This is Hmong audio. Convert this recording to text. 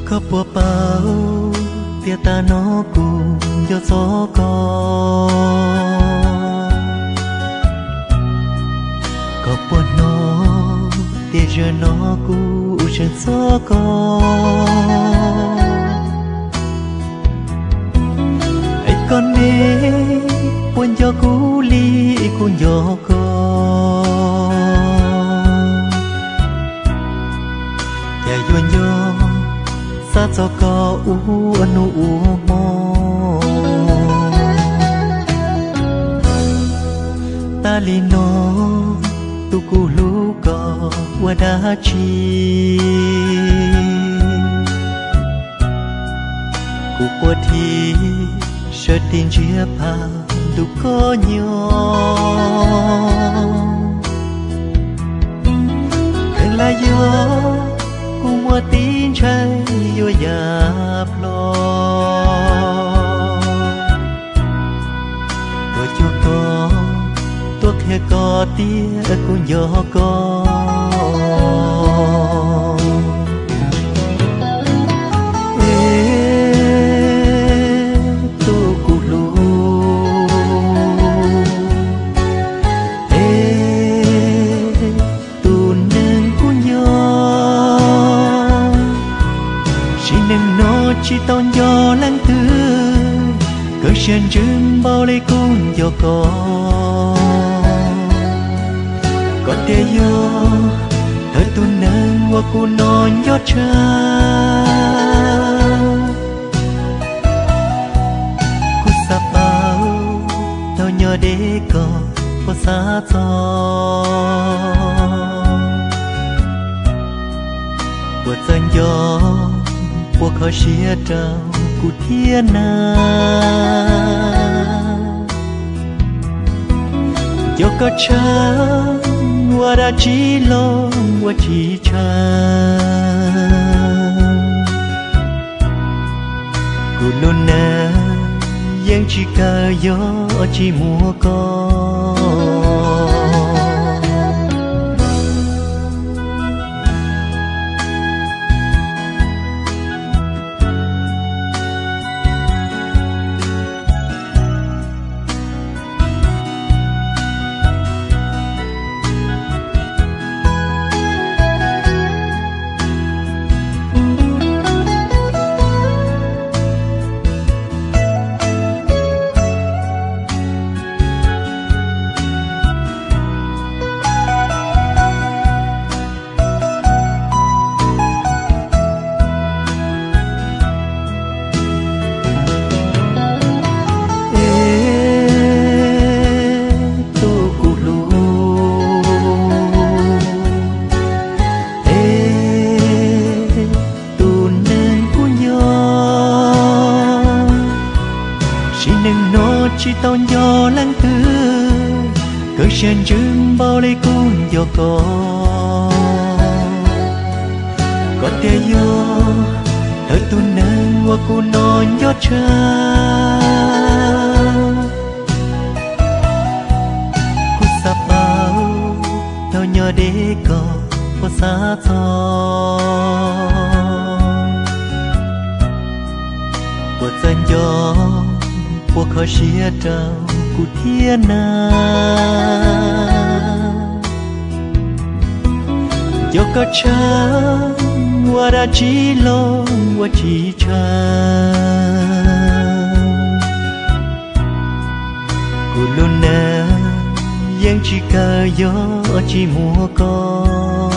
Koj puas paub tias tag no kuv nco txog koj? Koj puas hnov tias zaum no kuv seev txog koj? Es koj ne, puas nco kuv li kuv nco koj? Cas yuav nco xav txog koj ua hnub ua hmo? Tas li no tus kuv hlub koj ua dab tsi? Kuv quaj thiab sawv tis ntsiab pab ntuj koj nyob. Kheev lam yog kuv muaj tib ntshai yuav ya plho. Tuaj cuag koj, tuaj qhia koj tias kuv nco koj. Es tus kuv hlub, es tus neeg kuv nco, sim neej no tsis tau nco leej twg, kawg siab ntsws npaum li kuv nco koj. Koj tias yog thawj tus neeg uas kuv hnov nco tshaj. Kuv xav paub thaum nyob deb koj puas xav txog, puas txawj nco, puas kho siab rau kuv thiab na. Nco koj tshaj, ua dab tsi los ua tsis tshaj. Kuv lub neej yeej tsis kawg yog tsis muaj koj. Es tus kuv hlub, es tus neeg kuv nco, sim neej no tsis tau nco leej twg, kawg siab ntsws npaum li kuv nco koj. Koj tias yog thawj tus neeg uas kuv hnov nco tshaj. Kuv xav paub thaum nyob deb koj puas xav txog, puas txawj nco, puas kho siab rau kuv thiab na. Nco koj tshaj, ua dab tsi los ua tsis tshaj. Kuv lub neej yeej tsis kawg yog tsis muaj koj.